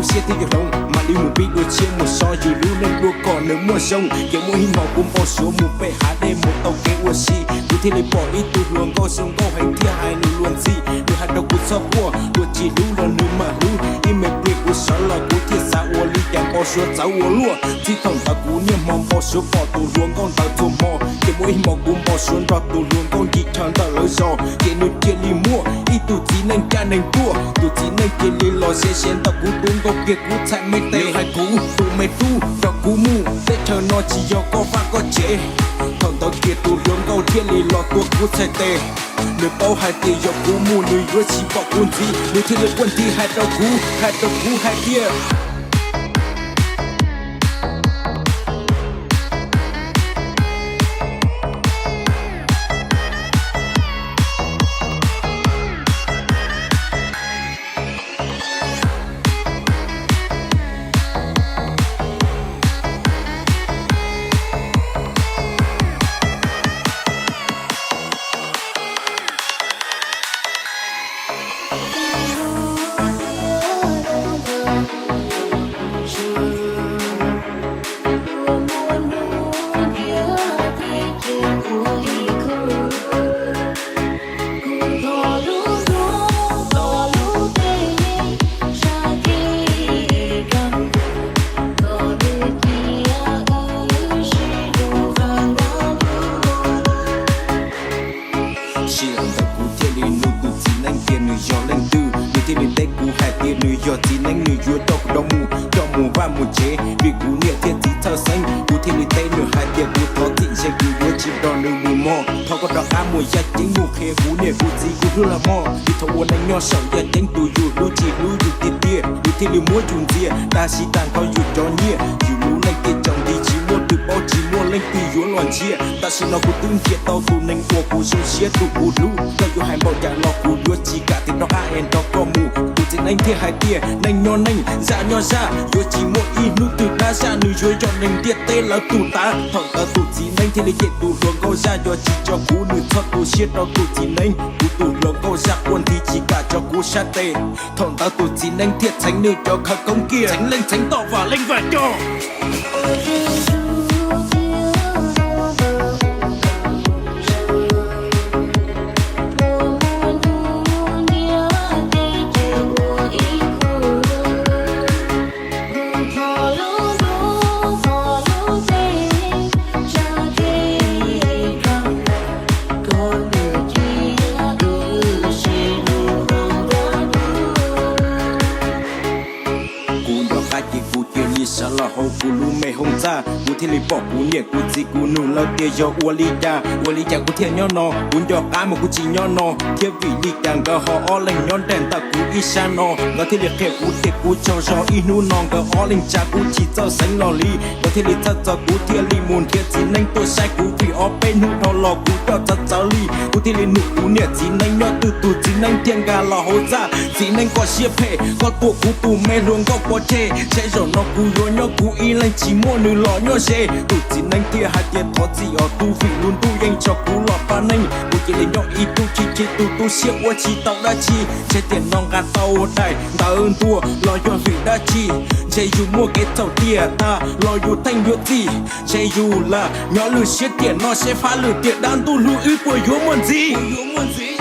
Siab thiab yuav hloov, mam li mus pib dua tshiab mus so yus lub neej dua kom nws muaj zoo. Ces muaj ib hmo kuv npau suav mus pem hav dej mus tau kev ua si, kuv thiaj li pom ib tug hluas nkauj zoo nkauj heev thiab hais lus luag ntxhi. Nws hais rau kuv txhob quaj, luag tsis hlub los nws mam hlub. Ib me pliag kuv sawv los kuv thiaj xav ua li cas npau suav txawv ua luaj. Txij thaum ntawd kuv niaj hmo npau suav pom tus hluas nkauj ntawd txhua hmo. Ces muaj ib hmo kuv npau suav nrog tus hluas nkauj nti chaw ntawm lawv zos, ces nws cia li muaj ib tug txiv neej caj neeg tuaj. Tus txiv neej cia li los ze ze ntawm kuv tus nkauj kiag kuv txhais me tes. Nws hais kuv tus me tub, nrog kuv mus, teb chaws no tsis yog koj vaj koj tsev. Thaum ntawd kiag tus hluas nkauj thiaj li los tua kuv txhais tes. Nws paub hais tias yog kuv mus nws yuav tsis pom kuv ntxiv, nws thiaj li quaj nthi hais rau kuv, hais rau kuv hais tias Sij hawm ntawd kuv thiaj li nug tus txiv neeb tias nws yog leej twg, nws thiaj li teb kuv hais tias nws yog txiv neeb, nws yuav coj kuv rov mus, coj mus vaj mus tsev, vim kuv niam thiab txiv txhawj xeeb. Kuv thiaj li teb nws hais tias kuv thov txim ze, kuv yuav tsis nrog nws mus mog, thov koj rov qab mus yaj ceeb mus qhia kuv niam kuv txiv kuv hlub los mog, vim thaum ua neej nyob saum yaj ceeb tus yus hlub tsis hlub yus tiag tiag, yus thiaj li muab yus ntxias. Tab sis tag nrho yus cov nyiaj, yus lub neej tiaj tsaus nti, tsis muaj twg paub, tsis muaj leej twg yuav los ntsia. Tam sim no kuv twb nrhiav tau tus neeg uas kuv zoo siab, tus kuv hlub, koj yuav hais npaum cas los kuv yuav tsis kam tias rov qab es nrog koj mus. Tus txiv neeb thiaj hais tias neej nyob neej, zaj nyob zaj, yuav tsis muaj ib hnub twg dab zaj, nws yuav yog neeg ntiaj teb lawv tus tav. Thaum ntawd tus txiv neeb thiaj li cem tus hluas nkauj zaj, yog tsis tso kuv nws txhob tu siab rau tus txiv neeb, kuv tus hluas nkauj zaj quaj nthi tsis kam tso kuv sab tes. Thaum ntawd tus txiv neeb thiaj txheev nws cov khawv koob kiag, txheev leej txheev toj, vam leej vam coj. Kuv nco qab ces kuv cia li sawv los hauv kuv lub me hoob txaj, kuv thiaj li pom kuv niam kuv txiv, kuv nug lawv tias yog ua li cas, ua li cas kuv thiaj nyob no. Kuv nco qab mas kuv tsis nyob no, thiab vim li cas nkawd ho ob leeg nyob nraim ntawm kuv ib sab no. Nkawd thiaj li qhia kuv tias kuv tsaug zog ib hnub no, nkawd ob leeg tsa kuv tsis txawj xeev los li. Nkawd thiaj li txhawj txog kuv thiaj li mus nrhiav txiv neeb tuaj saib kuv, vim ob peb hnub dhau los kuv coj txawv txawv li. Kuv thiaj li nug kuv niam txiv neeb nyob twg, tus txiv neeb thiaj nkag los hauv txaj. Txiv neeb koj siab phem, koj tua kuv tus me hluas nkauj pov tseg, ntshe zaum no kuv yuav nyob kuv ib leeg tsis muaj nws los nyob ze. Tus txiv neeb thiaj hais tias thov txim os tub, vim lub ntuj yeej tso kuv los pab neej, kuv cia li nyob ib tug chim chim tus tu siab ua tsis tau dab tsi. Ntshe tiam no nqa tau daim ntawv ntuas los yog vim dab tsi, ntshe yus muaj kev txhaum tiam tas los yus theej yuav txim, ntshe yus lam nyob lwm siab tiam no seb fab lwm tiam dab ntuj hlub wb puas yuav muaj ntxiv.